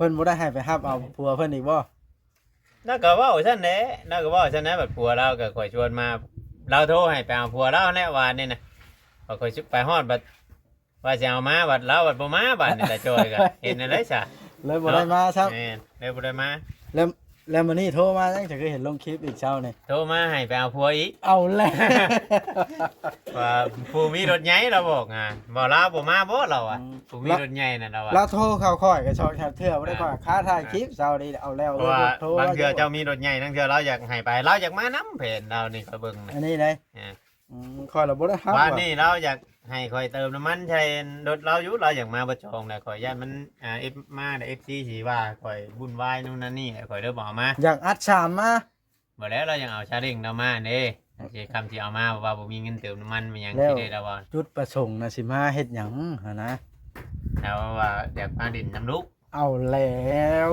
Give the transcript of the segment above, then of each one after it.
พิ่ນບໍ່ໄດ້ໃຫ້ໄປຮັບເອົາຜົວເພິ່ນອີກບໍ່? ລາວກໍເວົ້າຊັ້ນແຫຼະ ລາວກໍເວົ້າຊັ້ນແຫຼະ ບັດຜົວລາວກໍຂ້ອຍຊວນມາ ລາວໂທໃຫ້ໄປເອົາຜົວລາວຫັ້ນແຫຼະ ວານນີ້ນະ ຂ້ອຍຊິໄປຮອດບັດ ວ່າຊິເອົາມາ ບັດລາວບັດບໍ່ມາ ບາດນີ້ຕາຈ້ອຍກໍເຮັດແນວໃດຊະ ເລີຍບໍ່ໄດ້ມາຊ້ຳ. ແມ່ນ ເລີຍບໍ່ໄດ້ມາ. ແລ້ວ ແລ້ວມື້ນີ້ໂທມາຍັງ ຈະຄືເຫັນລົງຄລິບອີກເຊົ້ານີ້ ໂທມາໃຫ້ໄປເອົາຜົວອີກ. ເອົາແລ້ວ ວ່າຜູ້ມີລົດໃຫຍ່ລາວບອກ ອ່າ ບໍ່ ລາວບໍ່ມາບໍ່ ລາວວ່າ ອືມ ຜູ້ມີລົດໃຫຍ່ນັ້ນລາວວ່າ ລາວໂທເຂົ້າຂ້ອຍກໍສອງສາມເທື່ອບໍ່ໄດ້ ອ່າ ຂ້ອຍຄາຖ່າຍຄລິບເຊົ້ານີ້ ເອົາແລ້ວ ເພາະວ່າ ໂທ ບາງເທື່ອເຈົ້າມີລົດໃຫຍ່ ບາງເທື່ອລາວຢາກໃຫ້ໄປ ລາວຢາກມານຳແຜນລາວນີ້ ຂ້ອຍເບິ່ງນະ ອັນນີ້ໄດ໋ ອ່າ ອືມ ຂ້ອຍລະບໍ່ໄດ້ຮັບ ວານນີ້ລາວຢາກໃຫ້ຂ້ອຍເຕີມນ້ຳມັນໃສ່ລົດລາວຢູ່ ລາວຢາກມາເບິດຊ່ອງແຫຼະ ຂ້ອຍຢ້ານມັນ ອ່າ ເອັຟ ມາແລ້ວ ເອັຟຊີ ຊິວ່າຂ້ອຍວຸ້ນວາຍໂນ່ນນັ້ນນີ້ ຂ້ອຍເລີຍບໍ່ເອົາມາ ຢາກອັດສາມມາ. ບໍ່ແລ້ວ ລາວຍັງເອົາຊາເລັ້ງລາວມາເດ້ ຊິຄຳຊິເອົາມາ ເພາະວ່າບໍ່ມີເງິນເຕີມນ້ຳມັນ ມີຫຍັງ ແລ້ວ ຊິໄດ້ລາວວ່າ ຈຸດປະສົງນະ ຊິມາເຮັດຫຍັງຫັ້ນນະ? ລາວວ່າຢາກມາຫຼິ້ນນຳລູກ. ເອົາແລ້ວ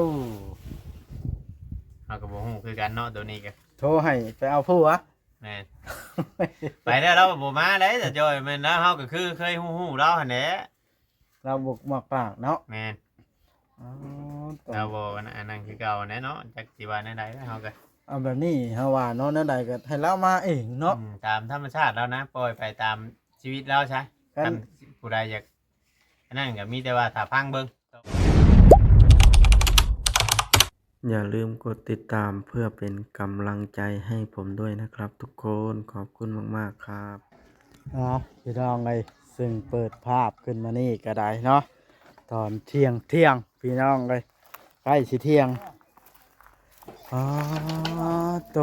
ເຮົາກໍບໍ່ຮູ້ຄືກັນເນາະ ໂຕນີ້ກໍ ໂທໃຫ້ໄປເອົາຜົວ. ແມ່ນ ໄປແລ້ວລາວບໍ່ມາເດ້ ຕາຈ້ອຍ ແມ່ນລາວ ເຮົາກໍຄືເຄີຍຮູ້ໆລາວຫັ້ນແຫຼະ ລາວບໍ່ມັກປາກເນາະ. ແມ່ນ ອໍ ລາວບໍ່ອັນນັ້ນຄືເກົ່າແຫຼະເນາະ ຈັກຊິວ່າແນວໃດແລ້ວ ເຮົາກໍ ເອົາແບບນີ້ ເຮົາວ່າເນາະ ແນວໃດກໍໃຫ້ລາວມາເອງເນາະ ອືມ ຕາມທຳມະຊາດລາວນະ ປ່ອຍໄປຕາມຊີວິດລາວຊະ. ຄັນ ຄັນຜູ້ໃດຢາກ ອັນນັ້ນກໍມີແຕ່ວ່າຖ້າຟັງເບິ່ງ. ຢ່າลืมกดติดตามเพื่อเป็นกำลังใจให้ผมด้วยนะครับทุกคน ขอบคุณมากๆครับ. ເອົາ ພີ່ນ້ອງເອີຍ ຊຶ່ງເປີດພາບຂຶ້ນມານີ້ກໍໄດ້ເນາະ ຕອນທ່ຽງໆ ພີ່ນ້ອງເອີຍ ໃກ້ຊິທ່ຽງ. ອໍ ໂຕ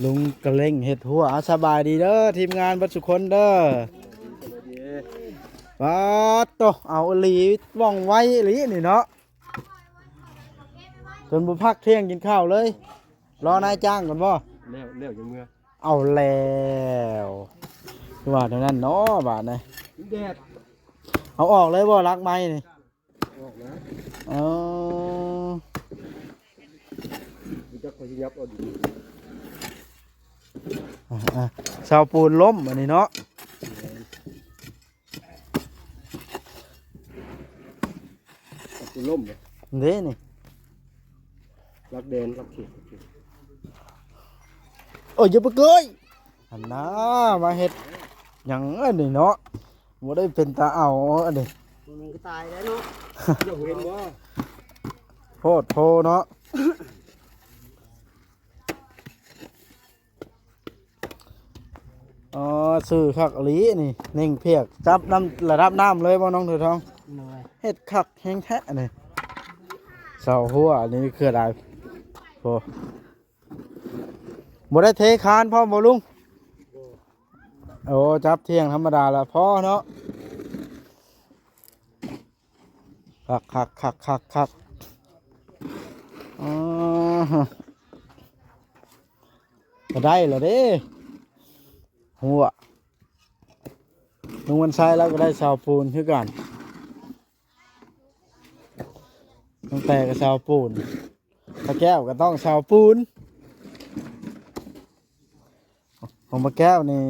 ລຸງກະເລັ່ງເຮັດຮົ້ວ. ເອົາ ສະບາຍດີເດີ ທີມງານເບິດສຸຄົນເດີ. ປາດໂຕ ເອົາອີ່ຫຼີ ວ່ອງໄວອີ່ຫຼີນີ້ເນາະ ຈົນບໍ່ພັກທ່ຽງກິນເຂົ້າເລີຍ. ລໍນາຍຈ້າງກ່ອນບໍ່? ແລ້ວ ແລ້ວຈັ່ງເມືອ. ເອົາແລ້ວ ຄືວ່າແນວນັ້ນເນາະ ບາດນີ້ ແດດ. ເອົາອອກເລີຍບໍ່ ຫຼັກໄມ້ນີ້? ອອກນະ. ເອີ ຈັກຂ້ອຍຊິຫຍັບເອົາດິນ. ອ່າ ເສົາປູນລົ້ມອັນນີ້ເນາະ. ເສົາປູນລົ້ມເດ້ ເດ້ນີ້ ຫຼັກແດນ ຫຼັກເຂດ. ໂອ້ຍ ຢ່າໄປເກີຍ ຫັ້ນນາ ມາເຮັດຫຍັງອັນນີ້ເນາະ ບໍ່ໄດ້ເປັນຕາເອົາອັນນີ້. ມັນກໍຕາຍແລ້ວເນາະ ເຈົ້າເຫັນບໍ່? ໂພດໂພເນາະ. ອໍ ຊື່ຄັກອີ່ຫຼີນີ້ ເໜັງພຽກ ຈັບນຳລະດັບນ້ຳເລີຍບໍ່ ນ້ອງເສືອທອງ? ໂດຍ. ເຮັດຄັກແຮງແທ້ນີ້ ເສົາຮົ້ວນີ້ຄືຫຼາຍ. ໂອ້ ບໍ່ໄດ້ເທຄານພ້ອມບໍ່ລຸງ? ໂອ້ ຈັບທ່ຽງທຳມະດາລະພໍເນາະ. ຄັກໆໆໆໆ ອໍ ກໍໄດ້ລະເດ້ ຫົວ ລຸງວັນໄຊລາວກໍໄດ້ເສົາປູນຄືກັນ ຕັ້ງແຕ່ກໍເສົາປູນ ຕາແກ້ວກໍຕ້ອງເສົາປູນ. ຂອງປ້າແກ້ວນີ້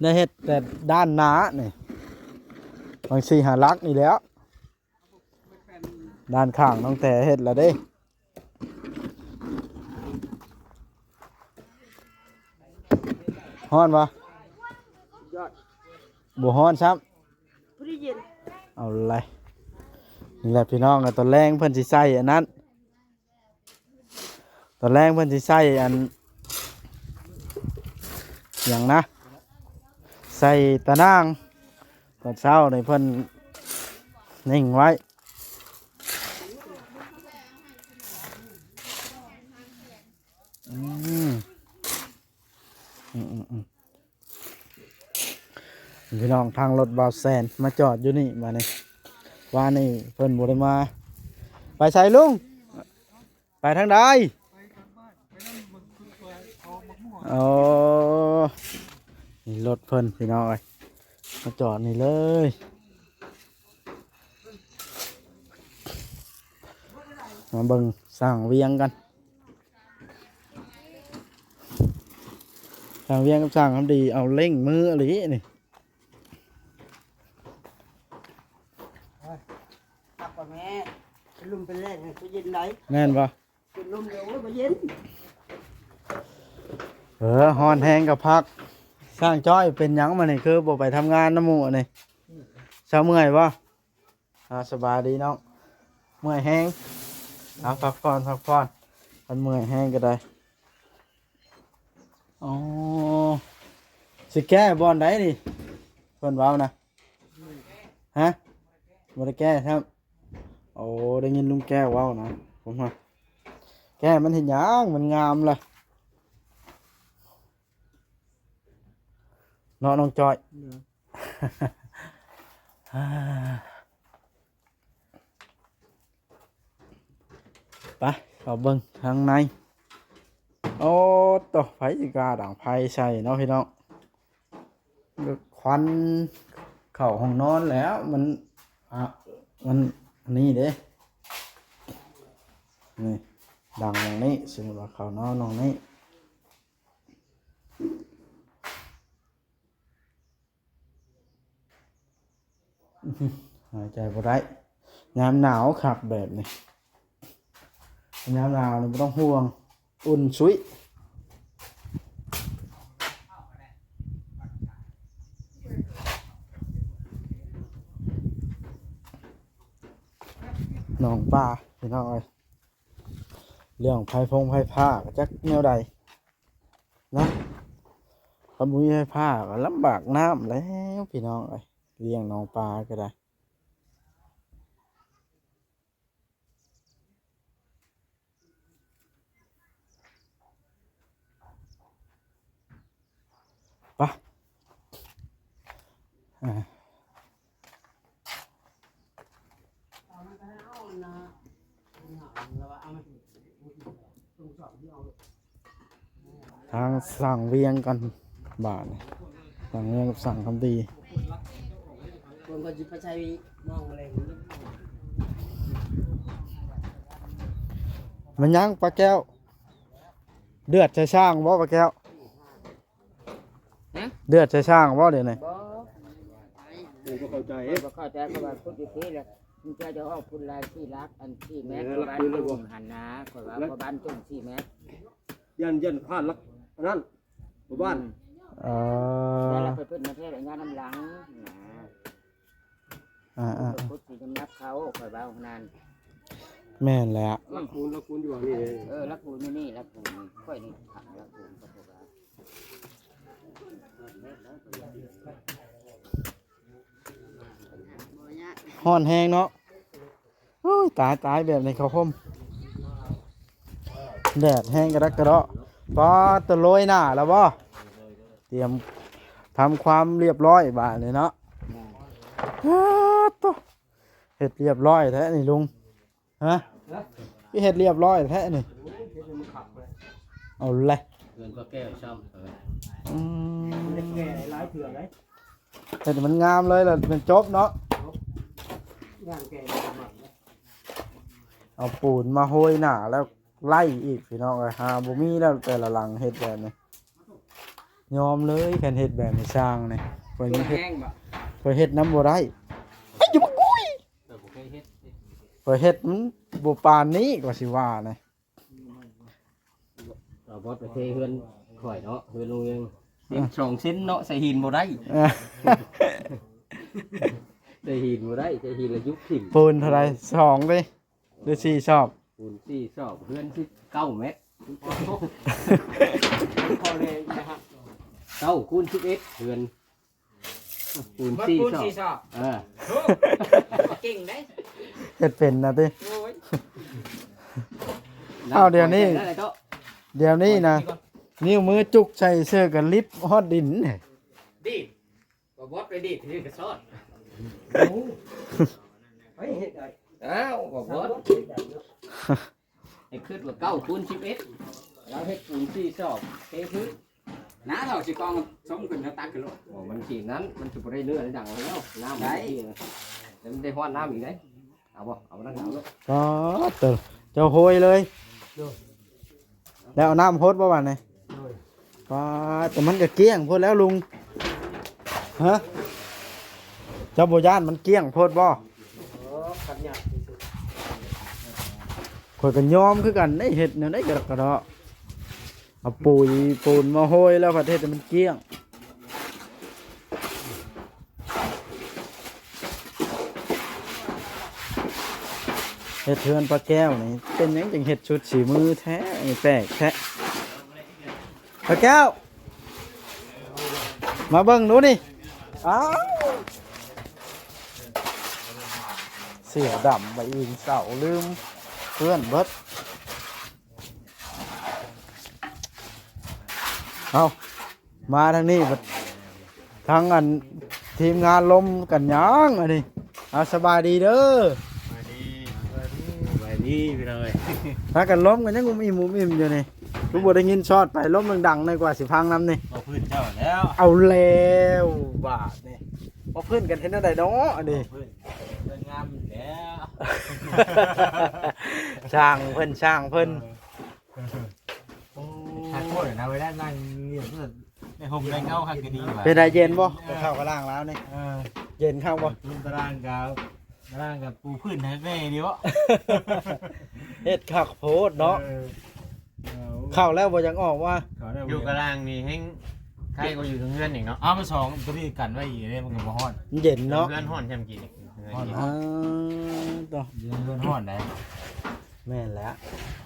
ໄດ້ເຮັດແຕ່ດ້ານໜ້ານີ້ ບາງສີ່ຫ້າຫຼັກນີ້ແຫຼ້ວ ດ້ານຂ້າງນ້ອງແຕເຮັດແລ້ວເດ້. ຮ້ອນບໍ່? ຍອດ ບໍ່ຮ້ອນຊ້ຳ ພໍດີເຢັນ. ເອົາລະ ນີ້ແຫຼະພີ່ນ້ອງ ຕອນແລງເພິ່ນຊິໃສ່ອັນນັ້ນ ຕອນແລງເພິ່ນຊິໃສ່ອັນ ຫຍັງນະ ໃສ່ຕາໜ່າງ ຕອນເຊົ້ານີ້ເພິ່ນເໜັງໄວ້. ອືມ ອືມໆໆ ພີ່ນ້ອງ ທາງລົດບ່າວແສນມາຈອດຢູ່ນີ້ບາດນີ້ ວານນີ້ເພິ່ນບໍ່ໄດ້ມາ. ໄປໃສລຸງ? ໄປທາງໃດ? ໂອ້ ນີ້ລົດເພິ່ນພີ່ນ້ອງເອີຍ ມາຈອດນີ້ເລີຍ. ມາເບິ່ງຊ່າງວຽງກັນ ຊ່າງວຽງກັບຊ່າງຄຳດີ ເອົາເລັ່ງມືອີ່ຫຼີນີ້. ກໍແມ່ນ ເປັນລົມເປັນແລ້ງນີ້ກໍເຢັນໄດ໋. ແມ່ນບໍ່? ເປັນລົມແລ້ວ ໂອ້ຍ ບໍ່ເຢັນ. ເອີ ຮ້ອນແຮງກໍພັກ. ຊ່າງຈ້ອຍ ເປັນຫຍັງມື້ນີ້ຄືບໍ່ໄປທຳງານນຳໝູ່ນີ້? ເຊົາເມື່ອຍບໍ່? ອ່າ ສະບາຍດີນ້ອງ. ເມື່ອຍແຮງ. ເອົາ ພັກຜ່ອນ ພັກຜ່ອນ. ຄັນເມື່ອຍແຮງກໍໄດ້. ອໍ ຊິແກ້ບ່ອນໃດນີ້ ເພິ່ນເວົ້ານະ? ຮະ? ບໍ່ໄດ້ແກ້ຊ້ຳ. ໂອ້ ໄດ້ຍິນລຸງແກ້ວເວົ້ານະ ຜົມວ່າ ແກ້ມັນເຮັດຫຍັງ ມັນງາມລະ ເນາະ ນ້ອງຈ້ອຍ. ໂດຍ. ໄປ ເຂົ້າເບິ່ງທາງໃນ. ໂອ້ໂຕ ໃຜຊິກ້າດັງໄຟໃສ່ເນາະພີ່ນ້ອງ. ຄວັນເຂົ້າຫ້ອງນອນແລ້ວ ມັນ ອະ ມັນອັນນີ້ເດ້ ນີ້ ດັງໝ່ອງນີ້ ສົມມຸດວ່າເຂົ້ານອນຫ້ອງນີ້ ຫາຍໃຈບໍ່ໄດ້. ຍາມໜາວຄັກແບບນີ້ ຍາມໜາວນີ້ບໍ່ຕ້ອງຫ່ວງ ອຸ່ນຊຸຍ. ໜອງປາ ພີ່ນ້ອງເອີຍ ເລື່ອງໄຟຟົງໄຟຟ້າກໍຈັກແນວໃດເນາະ. ຄັນບໍ່ມີໄຟຟ້າກໍລຳບາກນ້ຳແລ້ວ ພີ່ນ້ອງເອີຍ ລ້ຽງໜອງປາກໍໄດ້. ໄປ ອ່າ ທາງຊ່າງວຽງກັນບາດນີ້ ຊ່າງວຽງກັບຊ່າງຄຳດີ. ເພິ່ນກໍຊິໄປໃສ່ໝໍ້ແລ້ວ ແມ່ນຫຍັງປາແກ້ວ? ເດືອດໃສ່ຊ່າງບໍ່ປາແກ້ວ? ຮະ? ເດືອດໃສ່ຊ່າງບໍ່ດຽວນີ້? ບໍ່ ເພິ່ນບໍ່ເຂົ້າໃຈ ເພິ່ນບໍ່ເຂົ້າໃຈ ເຂົາວ່າຂຸດຢູ່ພີ້ແລ້ວ ມັນຈະ ຈະອອກພຸ້ນລະສີ່ຫຼັກ ອັນສີ່ແມັດ ເອີ ຫຼັກປືນເລີຍບໍ່? ຫັ້ນນະ ຂ້ອຍວ່າ ຫຼັກ ພໍ່ບ້ານຈຸ່ມສີ່ແມັດ ຢ້ານ ຢ້ານພາດຫຼັກອັນນັ້ນ ພໍ່ບ້ານ ອືມ ເອີ ແລ້ວໄປເພິ່ນມາແທ້ລະຍານນຳຫຼັງນະ. ອ່າໆ ຂຸດຊິນ້ຳໜັກເຂົາ ຂ້ອຍເວົ້ານັ້ນ ແມ່ນແຫຼະ ຫຼັກປູນ ຫຼັກປູນຢູ່ນີ້ເດ້ ເອີ ຫຼັກປູນຢູ່ນີ້ ຫຼັກປູນນີ້ ຂ້ອຍນີ້ຂັງຫຼັກປູນກໍບໍ່ວ່າ. ຮ້ອນແຮງເນາະ ໂອ້ຍ ຕາຍໆ ແບບນີ້ເຂົ້າຮົ່ມ ແດດແຮງກະດັກກະເດາະ. ປາດ ໂຕໂລຍໜ້າແລ້ວບໍ່? ຕຽມທຳຄວາມລຽບຮ້ອຍບາດນີ້ເນາະ. ປາດໂຕ ເຮັດລຽບຮ້ອຍແທ້ນີ້ລຸງ ຮະ? ຄືເຮັດລຽບຮ້ອຍແທ້ນີ້? ເອົາແຫຼະ ເຮືອນພໍ່ແກ້ວຊ້ຳ ອືມ ເຮັດໃຫ້ມັນງາມເລີຍລະ ມັນຈົບເນາະ. ເອົາປູນມາໂຮຍໜ້າແລ້ວໄລ່ອີກ ພີ່ນ້ອງເອີຍ ຫາບໍ່ມີແລ້ວແຕ່ລະຫຼັງເຮັດແບບນີ້. ຍອມເລີຍ ຄັນເຮັດແບບນີ້ຊ່າງນີ້ ຂ້ອຍເຮັດ ຂ້ອຍເຮັດນຳບໍ່ໄດ້. ເອີຍ ຢ່າມາກຸຍ ຂ້ອຍເຮັດ ຂ້ອຍເຮັດມັນບໍ່ປານນີ້ ກໍຊິວ່ານະ. ເອົາບອດໄປເທເຮືອນຂ້ອຍເນາະ ເຮືອນລຸງວຽງ ເຕັມສອງເຊັນເນາະ ໃສ່ຫີນບໍ່ໄດ້ ເອີ ໃສ່ຫີນບໍ່ໄດ້ ໃສ່ຫີນລະຍຸບຖິ້ມ. ປູນເທົ່າໃດ? ສອງເດ້ ຫຼືສີ່ຊອບ? ປູນສີ່ຊອບ ເຮືອນສິບເກົ້າແມັດ ເກົ້າຄູນສິບເອັດ ເຮືອນ ປູນສີ່ຊອບ ເອີ ເກັ່ງເດ້ ເຮັດເປັນນະຕິ. ໂອ້ຍ ເອົາ ດຽວນີ້ ດຽວນີ້ນະ ນິ້ວມືຈຸກໃສ່ເສື້ອກະລິບຮອດດິນ. ດີດ ບໍ່ບອດໄປດີດ ນີ້ກະຊອດ ໂອ້ ໄປເຮັດໄດ້ ອ້າວ ບໍ່ບອດ ໃຫ້ຄິດວ່າເກົ້າຄູນສິບເອັດ ລາວເຮັດປູນສີ່ຊອບ ເທພື້ນ ໜ້າເຖົ້າຊິກອງສົມຂຶ້ນ ເຮົາຕັກຂຶ້ນໂລດ. ໂອ້ ມັນຊິນັ້ນ ມັນຊິບໍ່ໄດ້ເນື້ອໄດ້ດັງແລ້ວ ນ້ຳມັນ ໄດ້ ມັນຊິ ແລ້ວມັນໄດ້ຮ້ອນນ້ຳອີກເດ້. ເອົາບໍ່? ເອົາບໍ່? ເອົາໂລດ. ປາດເຕີ ເຈົ້າໂຮຍເລີຍ. ໂດຍ. ແລ້ວເອົານ້ຳຫົດບໍ່ບາດນີ້? ໂດຍ. ປາດ ແຕ່ມັນກໍກ້ຽງໂພດແລ້ວລຸງ. ຮະ? ເຈົ້າບໍ່ຢ້ານມັນກ້ຽງໂພດບໍ່? ໂອ້ ຂັດຍາກທີ່ສຸດ ຂ້ອຍກໍຍອມຄືກັນເດ້ ເຮັດແນວໃດກໍ ກໍເນາະ ເອົາປຸ໋ຍປູນມາໂຮຍແລ້ວພັດເຮັດໃຫ້ມັນກ້ຽງ. ເຮັດເຮືອນປ້າແກ້ວນີ້ ເປັນຫຍັງຈຶ່ງເຮັດສຸດສີມືແທ້? ນີ້ແປກແທ້. ປ້າແກ້ວ ມາເບິ່ງດູນີ້. ອ້າວ ເສື້ອດຳໃບອີງເສົາ ລືມເພື່ອນເບິດ. ເອົ້າ ມາທາງນີ້ບັດ ທາງອັນທີມງານລົມກັນຫຍັງອັນນີ້. ເອົາ ສະບາຍດີເດີ. ສະບາຍດີ ສະບາຍດີ ສະບາຍດີພີ່ນ້ອງເອີຍ. ພາກັນລົມກັນຫຍັງອຸ້ມອີ່ມອຸ້ມອີ່ມຢູ່ນີ້. ຄືບໍ່ໄດ້ຍິນຊອດໄປ ລົມດັງໆ ໜ້ອຍກວ່າຊິພັງນຳນີ້. ບໍ່ພື້ນເຈົ້າແລ້ວ. ເອົາແລ້ວບາດນີ້ ບໍ່ພື້ນກັນເຮັດແນວໃດເນາະອັນນີ້. ບໍ່ພື້ນ ເລື່ອງງາມແລ້ວ. ຊ່າງເພິ່ນ ຊ່າງເພິ່ນ. ເອີ ໂອ້ ຄັກໂພດນະ ເວລານັ່ງຢູ່ ໄດ້ຮົ່ມໄດ້ເງົາຄັກກໍດີວ່າ. ເປັນໃດ ເຢັນບໍ່? ເອີ ເຂົ້າກັບລ້າງແລ້ວນີ້. ເອີ ເຢັນຄັກບໍ່? ຕາລາງກໍ ຕາລາງກໍປູພື້ນໃຫ້ແນ່ດີບໍ່? ເຮັດຄັກໂພດເນາະ. ເອີ ເຂົ້າແລ້ວບໍ່ຢາກອອກວ່າ ຢູ່ກັບລ້າງນີ້ແຮງໄຄກວ່າຢູ່ເທິງເຮືອນອີກເນາະ. ເອົາມາສອງຕົວນີ້ກັນໄວ້ອີກເດ້ ມັນກໍບໍ່ຮ້ອນ. ມັນເຢັນເນາະ. ເຮືອນຮ້ອນຊ່ຳກີ້ນີ້. ເຮືອນ ເອີ ເຮືອນຮ້ອນໃດ. ແມ່ນແລ້ວ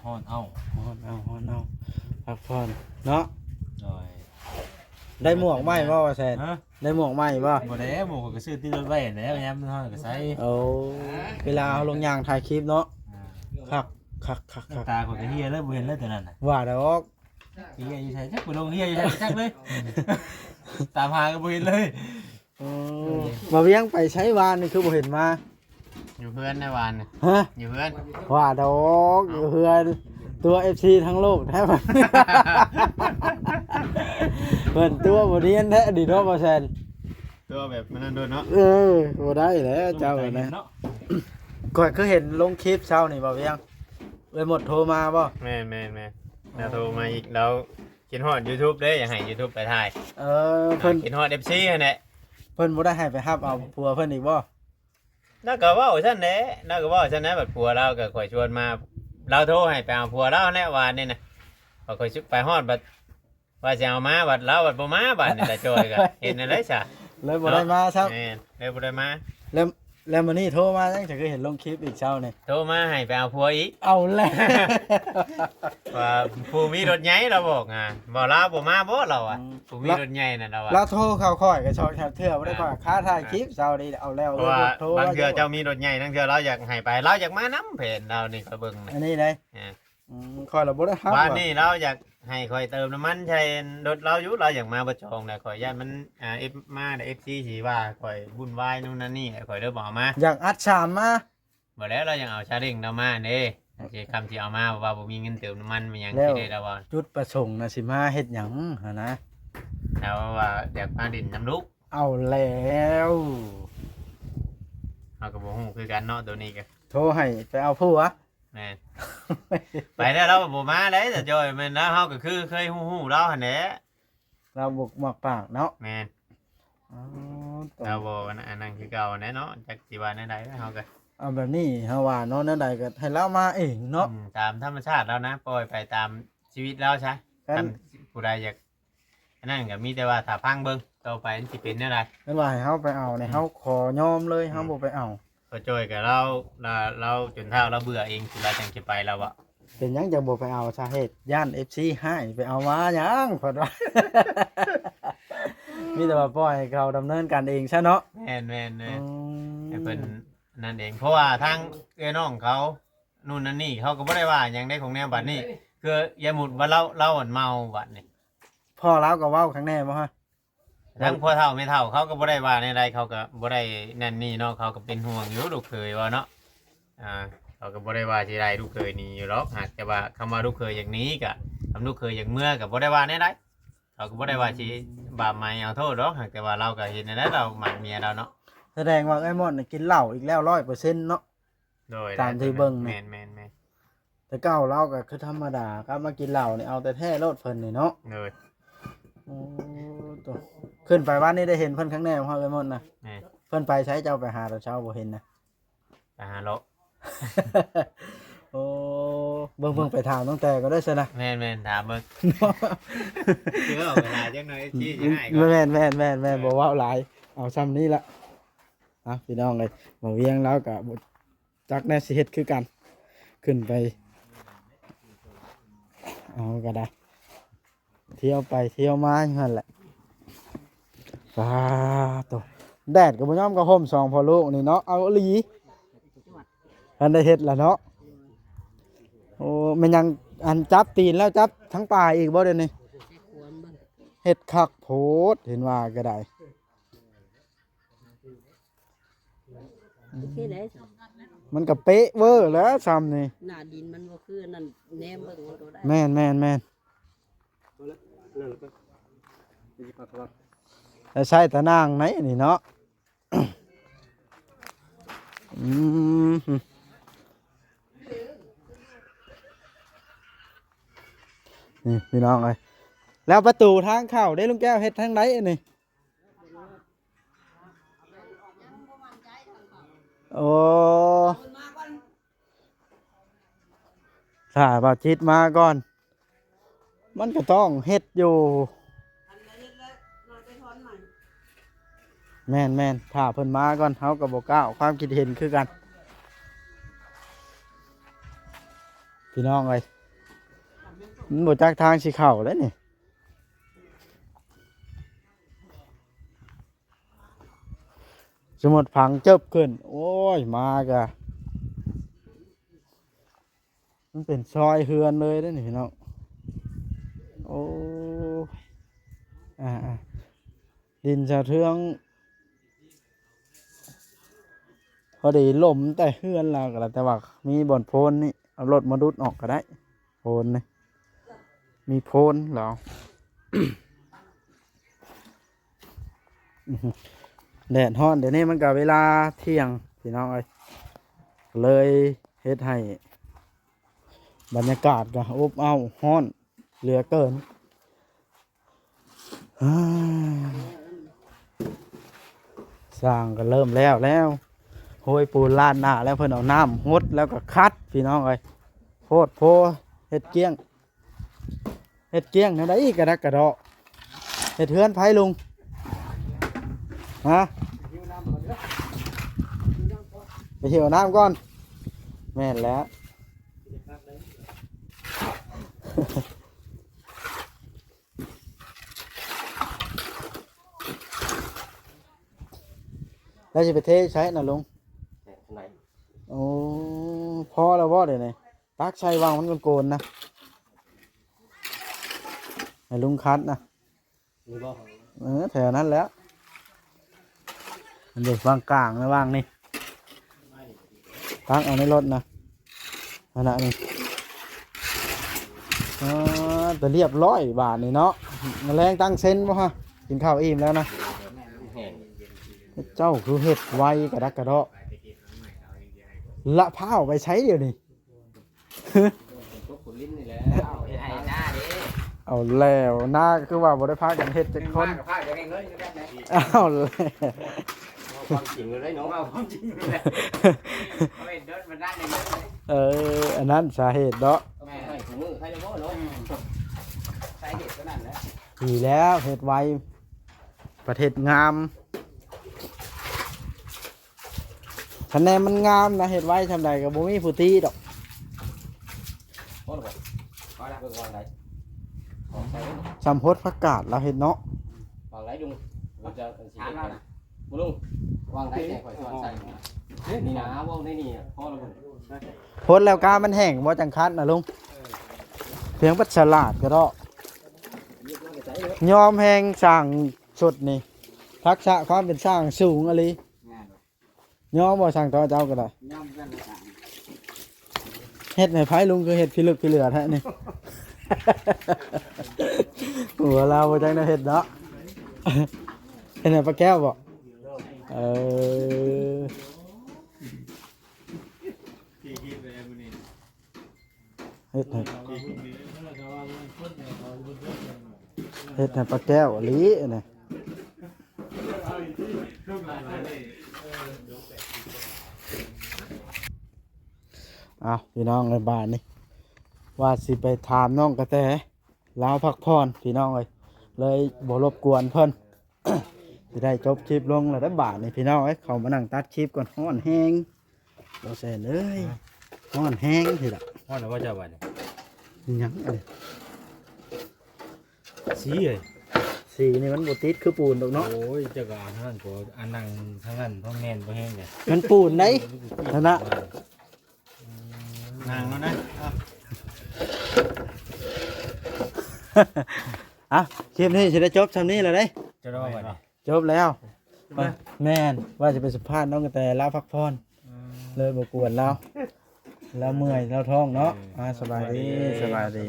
ຮ້ອນເອົາ ຮ້ອນເອົາ ຮ້ອນເອົາ ພັກຜ່ອນເນາະ. ໂດຍ ໄດ້ໝວກໃໝ່ບໍ່ວ່າແຊນ? ຮະ? ໄດ້ໝວກໃໝ່ບໍ່? ບໍ່ໄດ້ ໝວກຂ້ອຍກໍຊື້ຕິດລົດໄວ້ແລ້ວ ຍາມມັນຮ້ອນກໍໃສ່. ໂອ້ ເວລາເຮົາລົງຍ່າງຖ່າຍຄລິບເນາະ. ອ່າ ຄັກ ຄັກ ຄັກ ຄັກ. ຕາຂ້ອຍກໍເຮຍເລີຍ ບໍ່ເຫັນເລີຍຕົວນັ້ນນະ. ວ່າດອກ ເຮຍຢູ່ໃສຈັກ ໄປລົງເຮຍຢູ່ໃສຈັກເລີຍ. ຕາມຫາກໍບໍ່ເຫັນເລີຍ. ໂອ້ ມາວຽງໄປໃສວານນີ້ ຄືບໍ່ເຫັນມາ? ຢູ່ເຮືອນໃນວານນີ້. ຮະ? ຢູ່ເຮືອນ. ວ່າດອກ ຢູ່ເຮືອນ ຕົວະເອັຟຊີທັງໂລກແທ້ ເພິ່ນຕົວະບໍ່ນຽນແທ້ນີ້ເນາະ ບໍ່ແຊນ. ຕົວະແບບມັນນັ້ນໂດດເນາະ. ເອີ ບໍ່ໄດ້ແລ້ວເຈົ້ານະ. ຂ້ອຍຄືເຫັນລົງຄລິບເຊົ້ານີ້ ບໍ່ວຽງ ເອື້ອຍມົດໂທມາບໍ່? ແມ່ນໆໆ ລາວໂທມາອີກ ລາວຄິດຮອດຢູທູບເດ້ ຢາກໃຫ້ຢູທູບໄປຖ່າຍ. ເອີ ເພິ່ນ ອ່າ ຄິດຮອດເອັຟຊີຫັ້ນແຫຼະ. ເພິ່ນບໍ່ໄດ້ໃຫ້ໄປຮັບເອົາຜົວເພິ່ນອີກບໍ່? ລາວກໍເວົ້າຊັ້ນແຫຼະ ລາວກໍເວົ້າຊັ້ນນະ. ບັດຜົວລາວກໍຂ້ອຍຊວນມາ ລາວໂທໃຫ້ໄປເອົາຜົວລາວຫັ້ນແຫຼະ ວານນີ້ນະ. ບັດຂ້ອຍໄປຮອດ ບັດວ່າຊິເອົາມາ ບັດລາວບັດບໍ່ມາ ບາດນີ້ຕາຈ້ອຍກໍເຮັດແນວໃດຊະ? ເລີຍບໍ່ໄດ້ມາຊ້ຳ. ແມ່ນ ເລີຍບໍ່ໄດ້ມາ. ແລ້ວ ແລ້ວມື້ນີ້ໂທມາຫຍັງ ຈະຄືເຫັນລົງຄລິບອີກເຊົ້ານີ້? ໂທມາໃຫ້ໄປເອົາຜົວອີກ. ເອົາແລ້ວ ວ່າຜູ້ມີລົດໃຫຍ່ລາວບອກ ອ່າ ບໍ່ ລາວບໍ່ມາບໍ່ລາວວ່າ. ອືມ ຜູ້ມີລົດໃຫຍ່ນັ້ນລາວວ່າ. ລາວໂທເຂົ້າຂ້ອຍກໍສອງສາມເທື່ອບໍ່ໄດ້. ອ່າ ຂ້ອຍຄາຖ່າຍຄລິບເຊົ້ານີ້ ເອົາແລ້ວ. ເພາະວ່າບາງເທື່ອເຈົ້າມີລົດໃຫຍ່ ລາງເທື່ອລາວຢາກໃຫ້ໄປ ລາວຢາກມານຳແຜນລາວນີ້ ຂ້ອຍເບິ່ງ. ອັນນີ້ໃດ ອ່າ ອືມ ຂ້ອຍລະບໍ່ໄດ້ຮັບ. ວານນີ້ລາວຢາກໃຫ້ຂ້ອຍເຕີມນ້ຳມັນໃສ່ລົດລາວຢູ່ ລາວຢາກມາເບິດຊ່ອງແຫຼະ. ຂ້ອຍຢ້ານມັນ ອ່າ ເອັຟ ມາແລ້ວເອັຟຊີຊິວ່າຂ້ອຍວຸ່ນວາຍໂນ່ນນັ້ນນີ້ແຫຼະ ຂ້ອຍເລີຍບໍ່ເອົາມາ. ຢາກອັດສາມມາ. ບໍ່ແລ້ວ ລາວຍັງເອົາຊາເລັ້ງລາວມາເດ້ ຊິຄຳຊິເອົາມາ ເພາະວ່າບໍ່ມີເງິນເຕີມນ້ຳມັນ ມີຫຍັງຊິໄດ້ລາວວ່າ. ແລ້ວຈຸດປະສົງນະ ຊິມາເຮັດຫຍັງຫັ້ນນະ? ລາວວ່າຢາກມາຫຼິ້ນນຳລູກ. ເອົາແລ້ວ ເຮົາກໍບໍ່ຮູ້ຄືກັນເນາະ ໂຕນີ້ກໍໂທໃຫ້ໄປເອົາຜົວ. ແມ່ນ ໄປແລ້ວລາວບໍ່ມາເດ້ ຕາຈ້ອຍ. ແມ່ນລາວ ເຮົາກໍຄືເຄີຍຮູ້ໆລາວຫັ້ນແຫຼະ ລາວບໍ່ມັກປາກເນາະ. ແມ່ນ ອໍ ລາວບໍ່ອັນນັ້ນຄືເກົ່າຫັ້ນແຫຼະເນາະ ຈັກຊິວ່າແນວໃດເຮົາກໍ. ເອົາແບບນີ້ເຮົາວ່າເນາະ ແນວໃດກໍໃຫ້ລາວມາເອງເນາະ. ອືມ ຕາມທຳມະຊາດລາວນະ ປ່ອຍໄປຕາມຊີວິດລາວຊະ. ຄັນ ຄັນຜູ້ໃດຢາກ ອັນນັ້ນກໍມີແຕ່ວ່າຖ້າຟັງເບິ່ງຕໍ່ໄປມັນຊິເປັນແນວໃດ. ແມ່ນວ່າໃຫ້ເຮົາໄປເອົານີ້ ອືມ ເຮົາຂໍຍອມເລີຍ ອືມ ເຮົາບໍ່ໄປເອົາ. ພໍ່ຈ້ອຍກັບລາວ ລາ ລາວຈົນທ້າວລາວເບື່ອອີງ ລາວຈັ່ງຊິໄປລາວວ່າ. ເປັນຫຍັງຈັ່ງບໍ່ໄປເອົາ? ສາເຫດຢ້ານເອັຟຊີຮ້າຍ ໄປເອົາມາຫຍັງ ເພິ່ນວ່າ. ມີແຕ່ວ່າປ່ອຍໃຫ້ເຂົາດຳເນີນການເອງຊະເນາະ. ແມ່ນໆໆ ອືມ ໃຫ້ເພິ່ນນັ້ນເອງ ເພາະວ່າທາງເອື້ອຍນ້ອງເຂົາ ໂນ່ນນັ້ນນີ້ ເຂົາກໍບໍ່ໄດ້ວ່າຫຍັງໃດຂອງແນວບັດນີ້. ຄືຢ່າໝຸດວ່າລາວ ລາວອັນເມົາບັດນີ້ ພໍ່ລາວກໍເວົ້າຄັກແນ່ບໍ່ຮະ? ທາງພໍ່ເຖົ້າແມ່ເຖົ້າເຂົາກໍບໍ່ໄດ້ວ່າແນວໃດ ເຂົາກໍບໍ່ໄດ້ນັ້ນນີ້ເນາະ ເຂົາກໍເປັນຫ່ວງຢູ່ລູກເຂີຍວ່າເນາະ. ອ່າ ເຂົາກໍບໍ່ໄດ້ວ່າຊິໄລ່ລູກເຂີຍໜີຢູ່ດອກ ຫາກແຕ່ວ່າຄຳວ່າລູກເຂີຍຢາກໜີກໍ ຄຳລູກເຂີຍຢາກເມືອກໍບໍ່ໄດ້ວ່າແນວໃດ ເຂົາກໍບໍ່ໄດ້ວ່າຊິບາບໃໝເອົາໂທດດອກ ຫາກແຕ່ວ່າລາວກໍເຮັດແນວໃດ ລາວມັກເມຍລາວເນາະ. ສະແດງວ່າເອື້ອຍມ່ອນນີ້ກິນເຫຼົ້າອີກແລ້ວຮ້ອຍເປີເຊັນເນາະ. ໂດຍ ຕາມທີ່ເບິ່ງນະ ແມ່ນໆໆ ແຕ່ເກົ່າລາວກໍຄືທຳມະດາ ກັບມາກິນເຫຼົ້ານີ້ເອົາແຕ່ແທ້ໂລດເພິ່ນນີ້ເນາະ. ໂດຍ ໂອ້ ໂຕ ຂຶ້ນໄປວານນີ້ໄດ້ເຫັນເພິ່ນຄັ້ງແນວເຮົາໄປໝົດນະ. ແມ່ນ ເພິ່ນໄປໃສ ເຈົ້າໄປຫາແຕ່ເຊົ້າບໍ່ເຫັນນະ? ໄປຫາເລາະ. ໂອ້ ເບິ່ງໆ ໄປຖາມຕັ້ງແຕ່ກໍໄດ້ຊັ້ນນະ. ແມ່ນໆ ຖາມເບິ່ງ ຊິເວົ້າໄປຫຼາຍຈັກໜ່ອຍ ເອັຟຊີຊິຮ້າຍກ່ອນ. ແມ່ນໆໆໆ ບໍ່ເວົ້າຫຼາຍ ເອົາຊ່ຳນີ້ລະ. ອ່ະ ພີ່ນ້ອງເອີຍ ບ່າວວຽງລາວກໍບໍ່ຈັກແນວຊິເຮັດຄືກັນ ຂຶ້ນໄປເອົາກໍໄດ້ ທ່ຽວໄປທ່ຽວມາຢູ່ຫັ້ນແຫຼະ. ປາໂຕ ແດດກໍບໍ່ຍອມ ກໍຫົ່ມສອງພໍ່ລູກນີ້ເນາະ ເອົາອີ່ຫຼີ. ທັນໄດ້ເຮັດລະເນາະ. ໂອ້ ແມ່ນຫຍັງ ອັນ ຈັບຕີນແລ້ວຈັບທັງປາອີກບໍ່ດຽວນີ້? ເຮັດຄັກໂພດ ເຫັນວ່າກໍໄດ້. ໂອເຄເດ້ ມັນກໍເປະເວີແລ້ວຊ່ຳນີ້ ໜ້າດິນມັນບໍ່ຄືອັນນັ້ນ ແນມເບິ່ງມັນກໍໄດ້. ແມ່ນໆໆ ແລ້ວໃຊ້ຕາໜ່າງໃນນີ້ເນາະ. ອືມ ນີ້ພີ່ນ້ອງເອີຍ ແລ້ວປະຕູທາງເຂົ້າເດ້ ລຸງແກ້ວເຮັດທາງໃດອັນນີ້? ໂອ້ ຖ້າບ່າວຈິດມາກ່ອນ ມັນກໍຕ້ອງເຮັດຢູ່. ແມ່ນໆ ຖ້າເພິ່ນມາກ່ອນ ເຮົາກໍບໍ່ກ້າອອກຄວາມຄິດເຫັນຄືກັນ ພີ່ນ້ອງເອີຍ. ມັນບໍ່ຈັກທາງຊິເຂົ້າເດ້ນີ້. ສົມມຸດຝັງເຈິບຂຶ້ນ ໂອ້ຍ ມາກະ ມັນເປັນຊອຍເຮືອນເລີຍເດ້ນີ້ພີ່ນ້ອງ. ໂອ້ ອ່າໆ ດິນສະເທືອງ ພໍດີລົ້ມແຕ່ເຮືອນລາວກໍແລ້ວ ແຕ່ວ່າມີບ່ອນໂພນນີ້ ເອົາລົດມາດຸດອອກກໍໄດ້. ໂພນນີ້ ມີໂພນແລ້ວ. ແດດຮ້ອນ ດຽວນີ້ມັນກໍເວລາທ່ຽງ ພີ່ນ້ອງເອີຍ ເລີຍເຮັດໃຫ້ບັນຍາກາດກໍອົບອ້າວ ຮ້ອນເຫຼືອເກີນ. ສ້າງກໍເລີ່ມແລ້ວແລ້ວ ໂຮຍປູນລາດໜ້າແລ້ວ ເພິ່ນເອົານ້ຳຫົດແລ້ວກໍຂັດ ພີ່ນ້ອງເອີຍ ໂພດໂພ ເຮັດກ້ຽງ ເຮັດກ້ຽງແນວໃດອີກ ກະດັກກະເດາະ. ເຮັດເຮືອນໃຜລຸງ? ຮະ? ໄປຫິວນ້ຳກ່ອນ. ແມ່ນແລ້ວ. ແລ້ວຊິໄປເທໃສນະລຸງ? ໂອ້ ພໍແລ້ວບໍ່ດຽວນີ້? ຕັກໃສ່ວັງມັນໂກນໆນະ ໃຫ້ລຸງຂັດນະ. ນີ້ບໍ່? ເອີ ແຖວນັ້ນແຫຼະ ອັນນີ້ວັງກາງນະ ວັງນີ້ ຕັກເອົາໃນລົດນະ ອັນນັ້ນນີ້. ອ່າ ແຕ່ລຽບຮ້ອຍບາດນີ້ເນາະ. ມາແລງຕັ້ງເຊັນບໍ່ຮະ? ກິນເຂົ້າອີ່ມແລ້ວນະ. ເຈົ້າຄືເຮັດໄວກະດັກກະເດາະ. ລະພ້າວໄປໃສດຽວນີ້? ເອົາແລ້ວ ນາຄືວ່າບໍ່ໄດ້ພາກັນເຮັດຈັກຄົນ. ເອົາແລ້ວ ເວົ້າຄວາມຈິງເລີຍເນາະ ເວົ້າຄວາມຈິງເລີຍ. ເອີ ອັນນັ້ນສາເຫດເນາະ. ແມ່ນ ໃຫ້ຂອງມື້ໃຫ້ເນາະ ສາເຫດຕົວນັ້ນແຫຼະ. ດີແລ້ວ ເຮັດໄວ ປະເທດງາມ. ຄະແນນມັນງາມນະ ເຮັດໄວຊ່ຳໃດກໍບໍ່ມີຜູ້ຕິດອກ. ພໍແລ້ວບໍ່? ພໍແລ້ວ ເບິ່ງວາງໃດ ຂອງໃສ່ເດ້. ຊ່ຳໂພດຜັກກາດລາວເຮັດເນາະ. ວາງໃດລຸງ? ເຮົາຈະຊິເຮັດໃຫ້. ບໍ່ລຸງ ວາງໃດແຕ່ຂ້ອຍຊິວາງໃສ່. ນີ້ນະ ເວົ້າໃນນີ້ພໍແລ້ວບໍ່? ໂພດແລ້ວກາມັນແຫ້ງບໍ່ ຈັ່ງຄັດນະລຸງ. ພຽງປັດສະຫຼາດກະເດາະ. ຍອມແຮງຊ່າງຊຸດນີ້ ທັກສະຄວາມເປັນຊ່າງສູງອີ່ຫຼີ. ຍອມບໍ່ ຊ່າງຕໍ່ເຈົ້າກໍໄດ້? ຍອມກັນ. ເຮັດໃຫ້ໃຜລຸງ ຄືເຮັດພິລຶກພິເຫຼືອແທ້ນີ້? ຫົວລາວບໍ່ຈັກແນວເຮັດເນາະ. ເຮັດໃຫ້ປາແກ້ວບໍ່? ເອີ ເຮັດໃຫ້ ເຮັດໃຫ້ປາແກ້ວອີ່ຫຼີນີ້. ເອົາ ພີ່ນ້ອງເອີຍ ບາດນີ້ວ່າຊິໄປຖາມນ້ອງກະແຕ ລາວພັກຜ່ອນ ພີ່ນ້ອງເອີຍ ເລີຍບໍ່ລົບກວນເພິ່ນ ຊິໄດ້ຈົບຄລິບລົງແລ້ວເດີ້ບາດນີ້ ພີ່ນ້ອງເອີຍ. ເຂົ້າມານັ່ງຕັດຄລິບກ່ອນ ຮ້ອນແຮງ ບໍ່ແຊນເອີຍ ຮ້ອນແຮງ ພີ່ລະ. ຮ້ອນແລ້ວບໍ່ເຈົ້າບາດນີ້? ມີຫຍັງອັນນີ້? ສີເອີຍ ສີນີ້ມັນບໍ່ຕິດຄືປູນດອກເນາະ. ໂອ້ຍ ເຈົ້າກໍເອົາທາງນັ້ນກໍອັນ ນັ່ງທາງນັ້ນ ທາງແມ່ນບໍ່ແຮງເດ້ ມັນປູນໃດ ນັ້ນນະ. ນັ່ງແລ້ວນະ. ອ່ະ ຄລິບນີ້ຊິໄດ້ຈົບຊ່ຳນີ້ແລ້ວເດ້. ຈະໄດ້ບໍ່ບາດນີ້? ຈົບແລ້ວ ແມ່ນ ວ່າຈະໄປສຳພາດນ້ອງກະແຕ ລາວພັກຜ່ອນ ເລີຍບໍ່ກວນລາວ ລາວເມື່ອຍ ລາວທ້ອງເນາະ. ອ່າ ສະບາຍດີ ສະບາຍດີ.